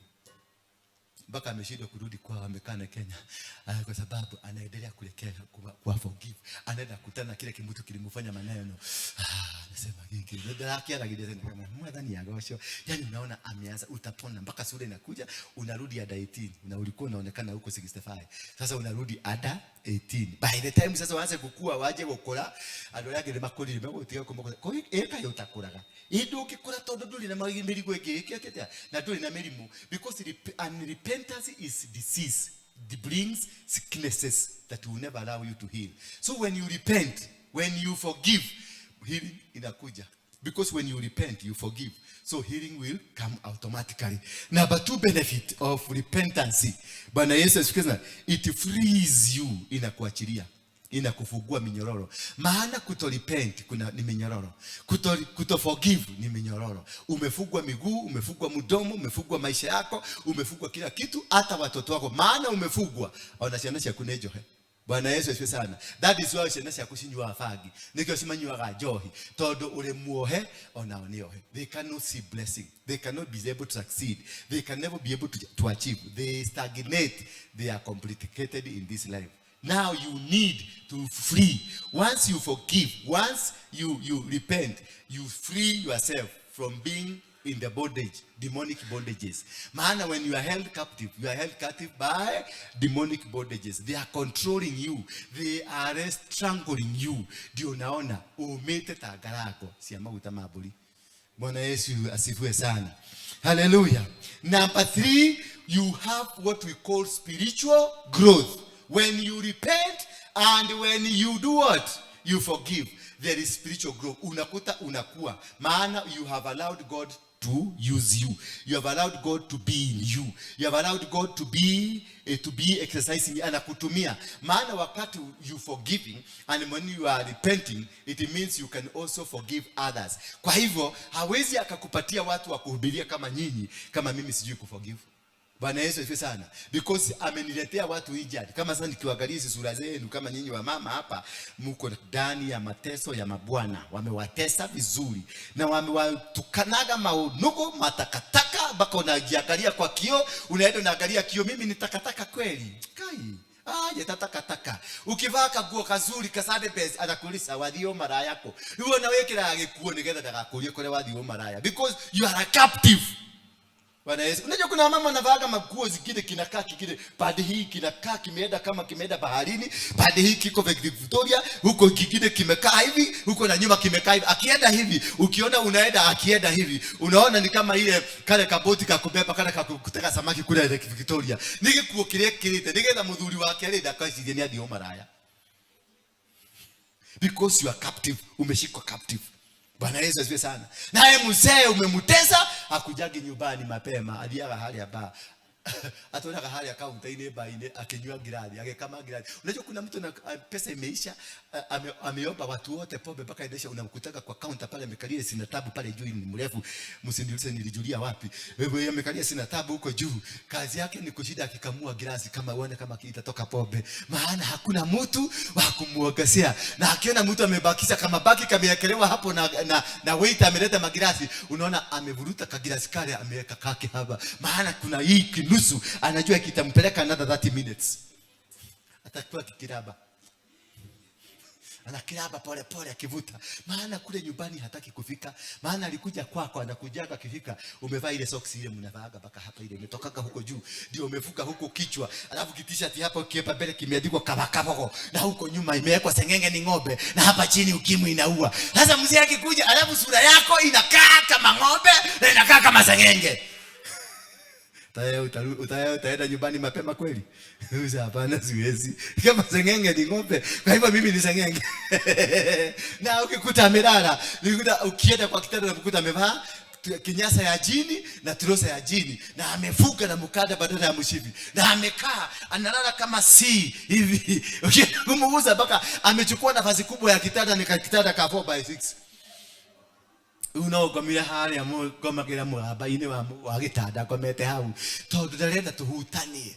Mpaka ameshindwa kurudi kwao, amekaa na Kenya kwa sababu anaendelea kurekea kwa forgive. Anaenda kukutana kile kimutu kilimfanya maneno. Anasema hiki ndarakiaragiria tena kama mwathani agoco. Yani unaona ameanza, utapona mpaka sura inakuja, unarudi ada 18 na ulikuwa unaonekana huko 65. Sasa unarudi ada 18. By the time sasa waanze kukua waje gukura, andu aria angi nimakurire megutiga kumokora. Kwa hiyo eka yo utakuraga. Indu ukikura tondu nduri na mirigo ingi ikete na nduri na mirimu, because unrepentance is disease. It brings sicknesses that will never allow you to heal. So when you repent, when you forgive, healing inakuja. Because when you repent, you forgive. So healing will come automatically. Number two benefit of repentance. Bwana Yesu asifiwe sana. It frees you, inakuachilia. Inakufungua minyororo. Maana kuto repent kuna ni minyororo. Kuto forgive ni minyororo. Umefungwa miguu, umefungwa mdomo, umefungwa maisha yako, umefungwa kila kitu, hata watoto wako. Maana umefungwa. Ona ciana ciaku nĩ njohe. Bwana Yesu asifiwe sana. That is why ciana ciaku cinyuaga bangi. Nikio cimanyuaga njohi. Tondu uri muohe onao nĩ ohe. They cannot see blessing. They cannot be able to succeed. They can never be able to achieve. They stagnate. They are complicated in this life. Now you need to free. Once you forgive, once you repent, you free yourself from being in the bondage, demonic bondages. Maana when you are held captive, you are held captive by demonic bondages. They are controlling you. They are strangling you. Ndio unaona umete ta ngarako cia maguta ma mbũri. Bwana Yesu asifiwe sana. Hallelujah. Number 3, you have what we call spiritual growth. When you repent and when you do what? You forgive. There is spiritual growth. Unakuta unakuwa. Maana you have allowed God to use you. You have allowed God to be in you. You have allowed God to be exercising, anakutumia. Maana wakati you forgiving and when you are repenting, it means you can also forgive others. Kwa hivyo hawezi akakupatia watu wa kuhubiria kama nyinyi, kama mimi sijui kuforgive. Bwana Yesu asifiwe sana. Because ameniletea watu injured. Kama sasa nikiangalia hizi sura zenu kama nyinyi wa mama hapa, mko ndani ya mateso ya mabwana. Wamewatesa vizuri na wamewatukanaga maunugu matakataka, mpaka unajiangalia kwa kioo, unaenda unaangalia kioo, mimi ni takataka kweli? Kai. Je, takataka. Ukivaa kaguo kazuri kasande best, anakuuliza wathio maraya yako. Wewe unawekera gikuo nigetha ndagakurie kule wathio maraya, because you are a captive. Bwana Yesu. Unajua kuna mama anavaaga maguo zingine kinakaa kingine, pande hii kinakaa kimeenda kama kimeenda baharini, pande hii kiko Victoria, huko kingine kimekaa hivi, huko na nyuma kimekaa hivi. Akienda hivi, ukiona unaenda akienda hivi, unaona ni kama ile kale kaboti ka kubeba kale ka kutega samaki kule Lake Victoria. Nigikuo kile kirite, nigetha muthuri wake rĩ ndakacirie ni athio maraya. Because you are captive, umeshikwa captive. Bwana Yesu asifiwe sana. Naye mzee umemtesa, hakujagi nyumbani mapema, aliaga hali ya baa. Atonaga hali ya kaunta-inĩ ba-inĩ, akinyua ngirathi, agĩkama ngirathi. Unajua kuna mtu na pesa imeisha, ameomba watu wote pombe mpaka inaisha, unamkutaka kwa kaunta pale amekalia sina tabu pale juu, ni mrefu, msiniulize nilijulia wapi. Wewe amekalia sina tabu huko juu. Kazi yake ni kushinda akikamua ngirathi kama uone kama itatoka pombe. Maana hakuna mtu wa kumuogezea. Na akiona mtu amebakisha kama baki kameekelewa hapo na waiter ameleta magirasi, unaona amevuruta kagirasi kale ameweka kake hapa. Maana kuna hii kinusu anajua kitampeleka another 30 minutes. Atakuwa kikiraba. Anakiramba pole pole akivuta. Maana kule nyumbani hataki kufika. Maana alikuja kwako, anakujaga akifika, umevaa ile socks ile mnavaaga mpaka hapa, ile imetokaga huko juu, ndio umevuka huko kichwa. Alafu kitisha hapa ukiepa mbele kimeandikwa kabakabogo, na huko nyuma imewekwa sengenge ni ng'ombe, na hapa chini ukimwi inaua. Sasa mzee akikuja, alafu sura yako inakaa kama ng'ombe na inakaa kama sengenge. Utaenda nyumbani mapema kweli? Hapana, siwezi. Kama sengenge ni ng'ombe, kwa hivyo mimi ni sengenge. Na ukikuta amelala, ukikuta ukienda kwa kitanda unamkuta amevaa kinyasa ya jini na trosa ya jini, na amefuga na mkanda badala ya mshipi, na amekaa analala kama si hivi. Ukienda kumuuza mpaka amechukua nafasi kubwa ya kitanda, ni kitanda ka 4x6. Uno ngomire haria ngomagira mũramba-inĩ wa gĩtanda ngomete hau, tondũ ndarenda tũhutanie,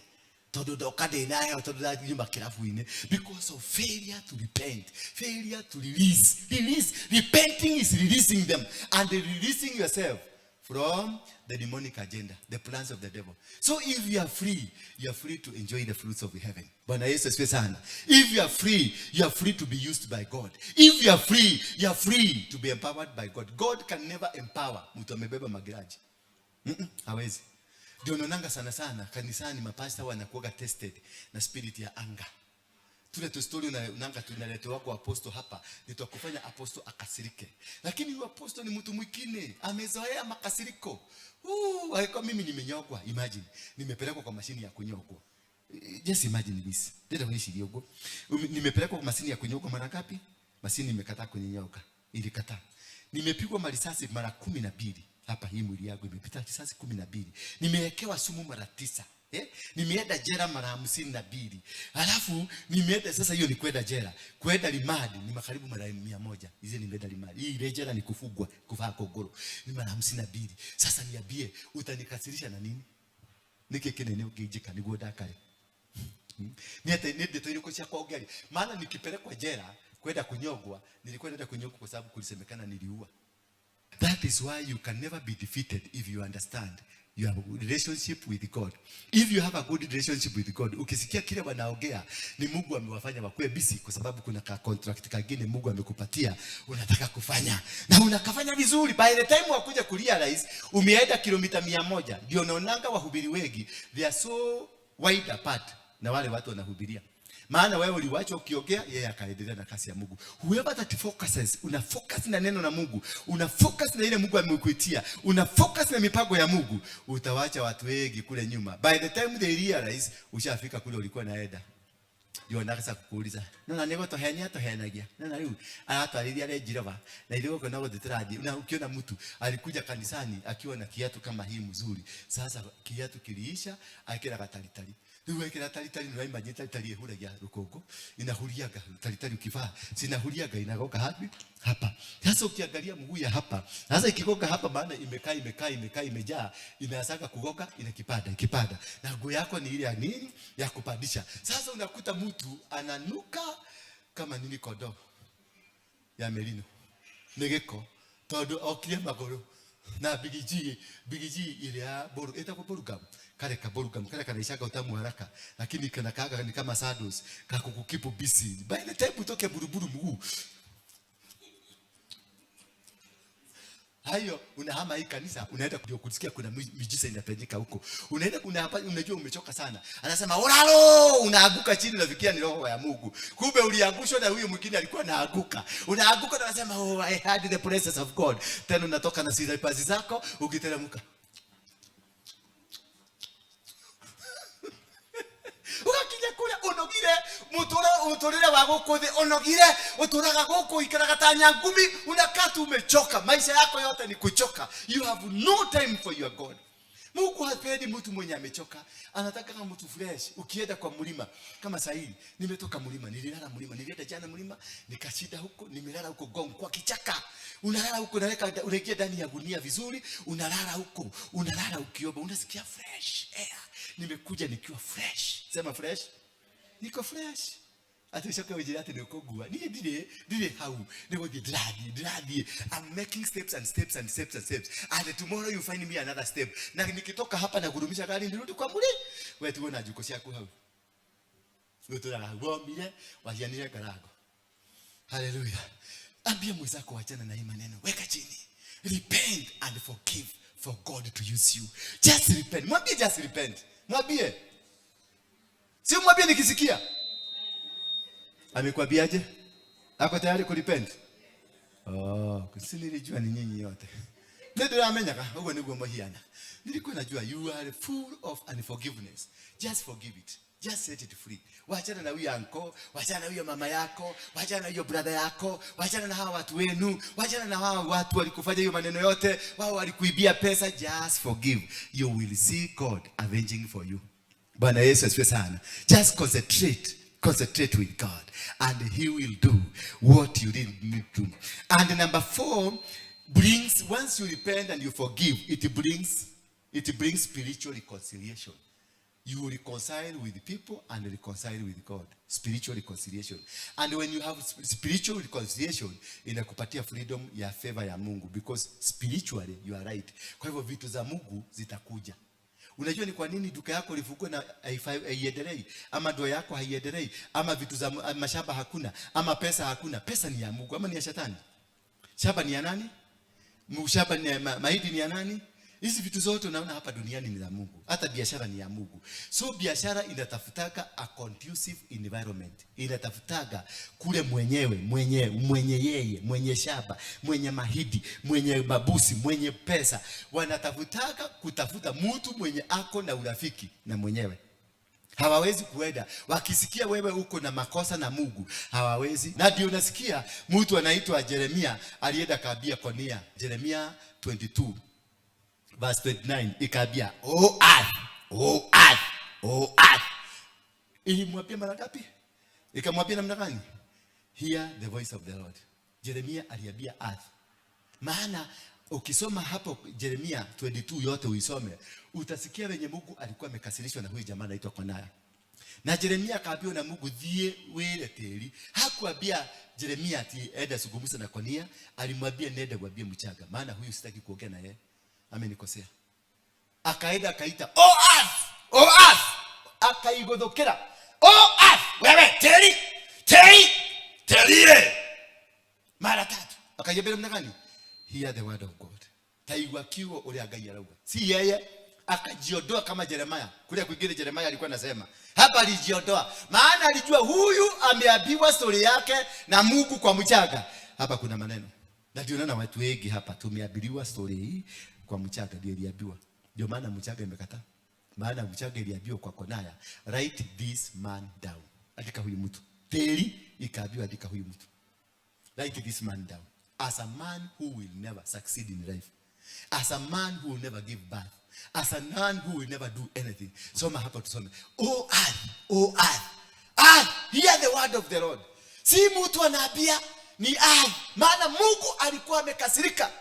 tondũ ndoka ndĩna heho, tondũ ndanyuma kĩrabu-inĩ, because of failure to repent, failure to release. Release. Repenting is releasing them and releasing yourself from the demonic agenda, the plans of the devil. So if you are free, you are free to enjoy the fruits of heaven. Bwana Yesu asifiwe sana. If you are free, you are free to be used by God. If you are free, you are free to be empowered by God. God can never empower mtu amebeba magiraji. Hawezi. Ndio unaonanga sana sana kanisani mapasta wanakuwa tested na spirit ya anger. Tule tu story unanga tunaletewa kwa apostle hapa, ni tukufanya apostle akasirike. Lakini huyu apostle ni mtu mwingine, amezoea makasiriko. Alikuwa mimi nimenyogwa, imagine. Nimepelekwa kwa mashini ya kunyogwa. Just imagine this. Ndio kuishi hiyo. Nimepelekwa kwa mashini ya kunyogwa mara ngapi? Mashini imekataa kuninyoga. Ilikataa. Nimepigwa marisasi mara 12. Hapa hii mwili yangu imepita risasi 12. Nimewekewa sumu mara 9. Nimeenda jela mara 52. Alafu nimeenda sasa, hiyo ni kwenda jela. Kwenda limadi ni makaribu mara 100. Hizi nimeenda limadi. Hii ile jela ni kufugwa, kuvaa kogoro. Ni mara 52. Sasa niambie utanikasirisha na nini? Niki kinene ukijika niguo ndakare. Ni ate ni ndeto iriko cia kuongea. Maana nikipelekwa jela kwenda kunyogwa, nilikuwa naenda kunyogwa kwa sababu kulisemekana niliua. That is why you can never be defeated if you understand your relationship with God. If you have a good relationship with God, ukisikia kile wanaongea ni Mungu amewafanya wakuwe busy, kwa sababu kuna ka contract kingine Mungu amekupatia unataka kufanya na unakafanya vizuri. By the time wakuja kurealize umeenda kilomita 100. Ndio unaonanga wahubiri wengi they are so wide apart na wale watu wanahubiria. Maana wewe uliwacha ukiongea, yeye akaendelea na kasi ya Mungu. Whoever that focuses, una focus na neno la Mungu, una focus na ile Mungu amekuitia, una focus na mipango ya Mungu, utawacha watu wengi kule nyuma. By the time they realize ushafika kule ulikuwa naenda. Ndio anataka kukuuliza, "Nona nego tohenia tohenagia." Nona rĩu aratwarithia Range Rover na ithuĩ gũkũ no gũthiĩ tũrathiĩ. Na ukiona mtu alikuja kanisani akiwa na kiatu kama hii mzuri. Sasa kiatu kiliisha, akira gataritari. Rĩu wekĩra taritari nĩ ũraimagine taritari ĩhuragia rũkũngũ, inahuriaga taritari ukivaa, sinahuriaga inagoka hapi hapa. Sasa ukiangalia mguu ya hapa, sasa ikigoka hapa maana imekaa imekaa imekaa imejaa, inaanza kugoka inakipanda ikipanda. Na nguo yako ni ile ya nini? Ya kupandisha. Sasa unakuta mtu ananuka kama nini kondoo ya merino. Nĩ gĩko tondũ okire magũrũ na bigiji, bigiji ile ya boru, ĩtagwo borugam, kale ka borugam kale kanaishaga utamu haraka, lakini kana kaga ni kama saddles kakukukipu busy. By the time utoke buruburu mguu hayo, unahama hii kanisa, unaenda ndio kusikia kuna miujiza inafanyika huko. Unaenda kuna unajua umechoka sana, anasema ulalo, unaanguka chini, unafikia ni roho ya Mungu. Kumbe uliangushwa na huyu mwingine alikuwa anaanguka. Unaanguka na unasema oh, I had the presence of God. Tena unatoka na slippers zako ukiteremka. Ugakinya kule unogire mutura uturire wa guku thi unogire uturaga guku ikaraga ta nyangumi, unakaa tu umechoka, maisha yako yote ni kuchoka. You have no time for your God. Mungu hapendi mtu mwenye amechoka, anataka kama mtu fresh. Ukienda kwa mlima kama sasa hivi, nimetoka mlima, nililala mlima, nilienda jana mlima, nikashinda huko, nimelala huko Gong kwa kichaka. Unalala huko, unaweka unaingia ndani ya gunia vizuri, unalala huko, unalala ukiomba, unasikia fresh air. Nimekuja nikiwa fresh. Sema fresh. Niko fresh. Ati ucoke ũnjĩre atĩ nĩ ũkũngua. Niĩ ndirĩ hau. Nĩ gũthiĩ ndĩrathiĩ, ndĩrathiĩ. I'm making steps and steps and steps and steps. And tomorrow you find me another step. Na nikitoka hapa na gurumisha gari nirudi kwa mũrĩ. We tuone na njukũ ciaku hau. Ũtũraga hau. Womire, wahianire ngarango. Haleluya. Ambia mwenzako wachana na hii maneno. Weka chini. Repent and forgive for God to use you. Just repent. Mwambie just repent. Mwambie. Si mwambie nikisikia. Amekwambiaje? Ako tayari kurepent? Oh, si nilijua ni nyinyi yote. Nĩndĩramenyaga ũguo nĩguo mũhiana. Nilikuwa najua you are full of unforgiveness. Just forgive it. Just set it free. Wachana na huyo anko, wachana na huyo mama yako, wachana na huyo brother yako, wachana na hawa watu wenu, wachana na hawa watu walikufanya hiyo maneno yote, wao walikuibia pesa. Just forgive. You will see God avenging for you. Bwana Yesu asifiwe sana. Just concentrate. Concentrate with God and he will do what you didn't need to. And number 4 brings, once you repent and you forgive, it brings spiritual reconciliation. You will reconcile with people and reconcile with God. Spiritual reconciliation. And when you have spiritual reconciliation, inakupatia freedom ya favor ya Mungu, because spiritually you are right. Kwa hivyo vitu za Mungu zitakuja. Unajua ni kwa nini duka yako lifungwe na haiendelei, ama ndoa yako haiendelei, ama vitu za mashamba hakuna, ama pesa hakuna? Pesa ni ya Mungu ama ni ya shetani? Shamba ni ya nani? Shamba ni ya mahindi ni ya nani? Hizi vitu zote unaona hapa duniani ni za Mungu. Hata biashara ni ya Mungu. So biashara inatafutaga a conducive environment. Inatafutaga kule mwenyewe, mwenye yeye, mwenye shamba, mwenye mahindi, mwenye mabusi, mwenye pesa. Wanatafutaga kutafuta mtu mwenye ako na urafiki na mwenyewe. Hawawezi kuenda. Wakisikia wewe uko na makosa na Mungu, hawawezi. Na ndio unasikia mtu anaitwa Jeremia alienda kaambia Konia. Jeremia 22 verse 29 ikaambia, O earth, O earth, O earth. Ilimwambia mara ngapi? Ikamwambia namna gani? Hear the voice of the Lord. Jeremia aliambia earth. Maana ukisoma hapo Jeremia 22 yote uisome, utasikia wenye Mungu alikuwa amekasirishwa na huyu jamaa anaitwa Konaya. Na Jeremia akaambiwa na Mungu, thiĩ wĩre tĩri. Hakuambia Jeremia ati enda zungumza na Konia, alimwambia nenda mwambie mchanga, maana huyu sitaki kuongea na yeye, amenikosea. Akaenda akaita, O earth, O earth, akaigothokera, O earth, wewe tĩri, tĩri, tĩri mara tatu. Akaiambia namna gani? Hear the word of God. Taigua kiugo uria Ngai arauga. Si yeye akajiondoa kama Jeremiah. Kule kwingine Jeremiah alikuwa anasema. Hapa alijiondoa. Maana alijua huyu ameambiwa story yake na Mungu kwa mchanga. Hapa kuna maneno. Na ndio naona watu wengi hapa tumeambiwa story hii kwa mchanga, ndio iliambiwa. Ndio maana mchanga imekataa. Maana mchanga iliambiwa kwa Konaya, write this man down. Andika huyu mtu. Teri ikaambiwa andika huyu mtu. Write this man down. As a man who will never succeed in life. As a man who will never give birth. As a man who will never do anything. Soma hapa tusome. O earth, O earth, earth, hear the word of the Lord. Si mtu anaambia ni earth. Maana Mungu alikuwa amekasirika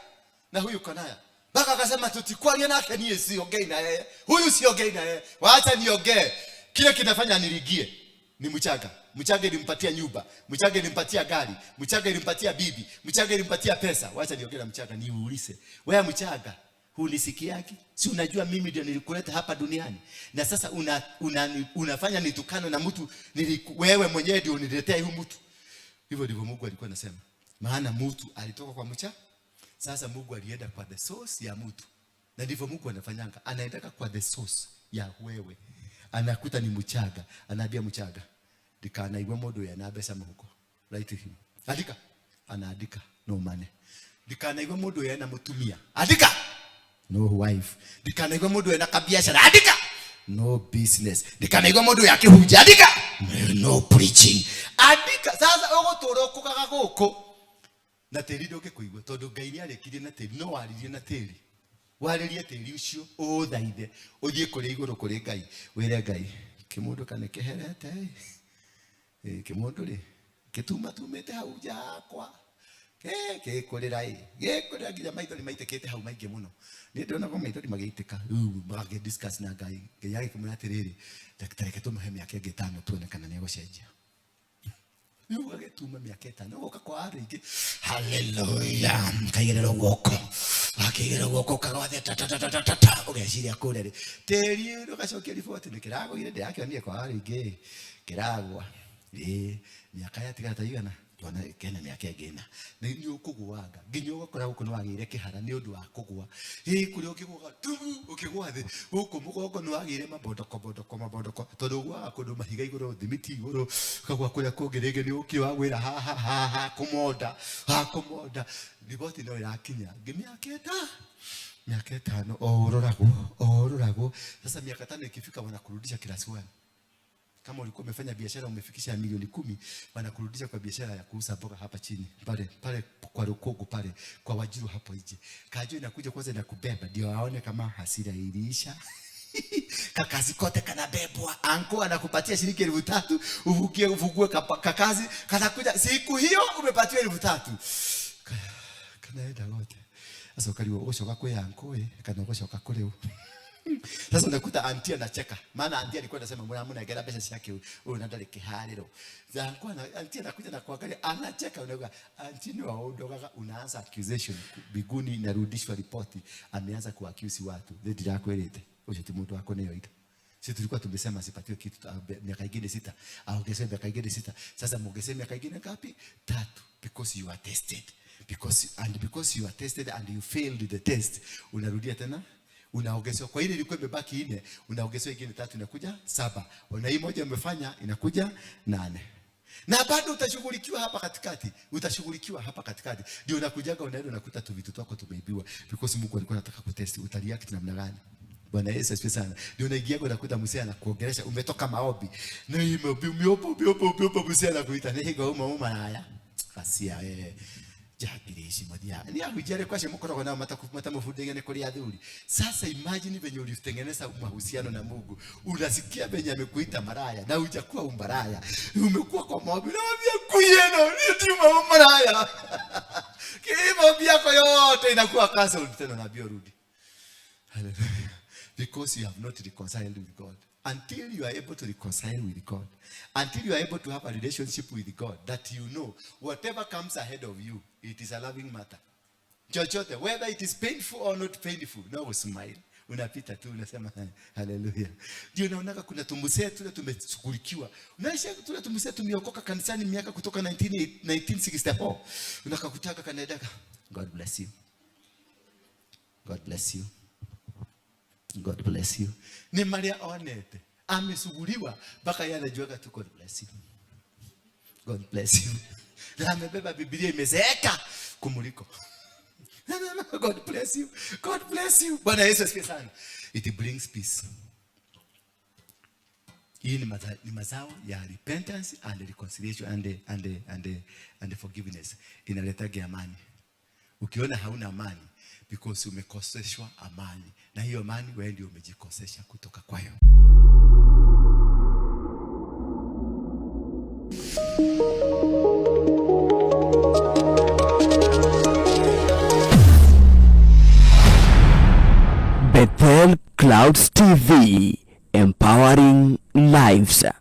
na huyu Konaya. Baka akasema tutikwaria nake niye siongei na yeye. Huyu siongei na yeye. Waacha niongee. Kile kinafanya niligie ni mchanga. Mchanga ilimpatia nyumba, mchanga ilimpatia gari, mchanga ilimpatia bibi, mchanga ilimpatia pesa. Wacha niongee na mchanga niulize. Wewe mchanga, hunisikiaki? Si unajua mimi ndio nilikuleta hapa duniani. Na sasa unafanya nitukano na mtu, wewe mwenyewe ndio uniletea huyu mtu. Hivyo ndivyo Mungu alikuwa anasema. Maana mtu alitoka kwa mchanga. Sasa Mungu alienda kwa the source ya mtu. Na ndivyo Mungu anafanyanga. Anaendaka kwa the source ya wewe. Anakuta ni mchanga, anaambia mchanga, ndikanaigwe mundu uyu ena mbeca muhuko. Write him. Andika. Anaandika no money. Ndikanaigwe mundu uyu ena mutumia. Andika. No wife. Ndikanaigwe mundu uyu ena kabiashara. Andika. No business. Ndikanaigwe mundu uyu akihunjia. Andika. No preaching. Andika. Sasa ugutura ukugaga guku. Na tĩri ndũngĩkũigua tondũ Ngai nĩarĩkirie na tĩri, no waririe na tĩri. Warĩrie tĩri ũcio ũũthaithe, ũthiĩ kũrĩa igũrũ kũrĩ Ngai, wĩre Ngai, kĩmũndũ kana kĩherete ĩ, kĩmũndũ rĩ, kĩtumatumĩte hau nja yakwa, gĩkũrĩra ĩ, gĩkũrĩra nginya maithori maitĩkĩte hau maingĩ mũno. Niĩ ndĩrona maithori magĩitĩka, rĩu magagĩ discuss na Ngai, Ngai agĩkĩmwĩra atĩrĩrĩ, ta reke tũmũhe mĩaka ĩngĩ 5 tuone kana nĩegũcenjia. Rĩu agĩtuma mĩaka 5, ũgoka kwa andũ aingĩ, haleluya, kaigĩrĩrwo guoko, wakĩigĩrĩrwo guoko ũkagwathe ta, ta, ta, ta, ta, ta, ta, ũgeciria kũrĩa rĩ, tĩri ũgacokia riboti, nĩ kĩragũire, ndĩrakĩonire kwa andũ aingĩ, kĩragwa. Ĩ, mĩaka yatigara ta igana, Twana kena mĩaka ĩngĩ ĩna. Nĩ ũkũgũanga nginya ũgakora gũkũ nĩ wagĩire kĩhara nĩ ũndũ wa kũgũa. Ĩ kũrĩa ũkĩgũaga tu ũkĩgũa thĩ gũkũ mũgongo nĩ wagĩire mabondoko bondoko mabondoko, tondũ ũgũaga kũndũ mahiga igũrũ, thimiti igũrũ, ũkagũa kũrĩa kũngĩ rĩngĩ nĩ ũkĩ wagwĩra haha haha kũmonda haha kũmonda. Riboti no ĩrakinya ngĩ mĩaka ĩta miaka 5 o ũroragwo o ũroragwo. Sasa miaka 5 ikifika wanakurudisha class 1. Kama ulikuwa umefanya biashara umefikisha milioni 10, wanakurudisha kwa biashara ya kuuza mboga hapa chini pale pale kwa Rukogo pale kwa Wajiru hapo nje. Kajo inakuja kwanza inakubeba ndio aone kama hasira iliisha. Kakazi kote kanabebwa, anko anakupatia shilingi 3,000 uvukie ufungue kakazi kanakuja siku hiyo umepatiwa 3,000 kanaenda wote. Sasa ukaliwa ugocoka kwi anko ĩ kana ugocoka kuri u. Sasa unakuta anti anacheka, maana anti alikuwa anasema mbona mnagera pesa ciake huyu na ndari kihariro. Zangu anti anakuja na kuangalia anacheka, unakuwa anti ni waondokaga, unaanza accusation biguni inarudishwa ripoti, ameanza kuaccuse watu. Ndio ndirakwirite ucio ti mundu wako neo ida. Sisi tulikuwa tumesema asipatiwe kitu miaka ingine 6, aongeze miaka ingine 6. Sasa muongeze miaka ingine ngapi? 3, because you are tested. Because you are tested and you failed the test, unarudia tena unaongezewa. Kwa ile ilikuwa imebaki 4, unaongezewa ingine 3, inakuja 7. Na hii moja umefanya inakuja 8. Na bado utashughulikiwa hapa katikati, utashughulikiwa hapa katikati. Ndio unakujaga unaenda unakuta tu vitu twako tumeibiwa because Mungu alikuwa anataka kutest utareact namna gani. Bwana Yesu asifiwe sana. Ndio unaingia unakuta mzee anakuongelesha, umetoka maombi. Na hii maombi umeomba umeomba umeomba, mzee anakuita ni higo uma uma haya. Kasia jagirishi modia. Ni ahujare kwa shemo korogona na matamufundinge ni kuri athuri. Sasa imagine venye ulitengeneza mahusiano na Mungu. Unasikia venye amekuita maraya na hujakuwa umbaraya. Umekuwa kwa maombi na mwambia kuyeno ni ndio maraya. Maombi yako yote inakuwa cancelled tena na rudi. Hallelujah. Because you have not reconciled with God. Until you are able to reconcile with God, until you are able to have a relationship with God, that you know whatever comes ahead of you, it is a loving matter. Chochote, whether it is painful or not painful, no smile. Unapita tu unasema hallelujah. Ndio unaona kuna tumusee tule tumeshughulikiwa. Unaisha tule tumusee tumeokoka kanisani miaka kutoka 1964. Unakakutaka kanaendaka. God bless you. God bless you. God bless you. Ni maria onete amesuguliwa mpaka yeye anajuaga tu God bless you. God bless you. Na amebeba Biblia imezeeka kumuliko. God bless you. God bless you. Bwana Yesu asifiwe sana. It brings peace. Hii ni mazao ya repentance and reconciliation and forgiveness. Inaleta amani. Ukiona hauna amani because umekoseshwa amani, na hiyo amani wewe ndio umejikosesha kutoka kwayo. Bethel Clouds TV, empowering lives.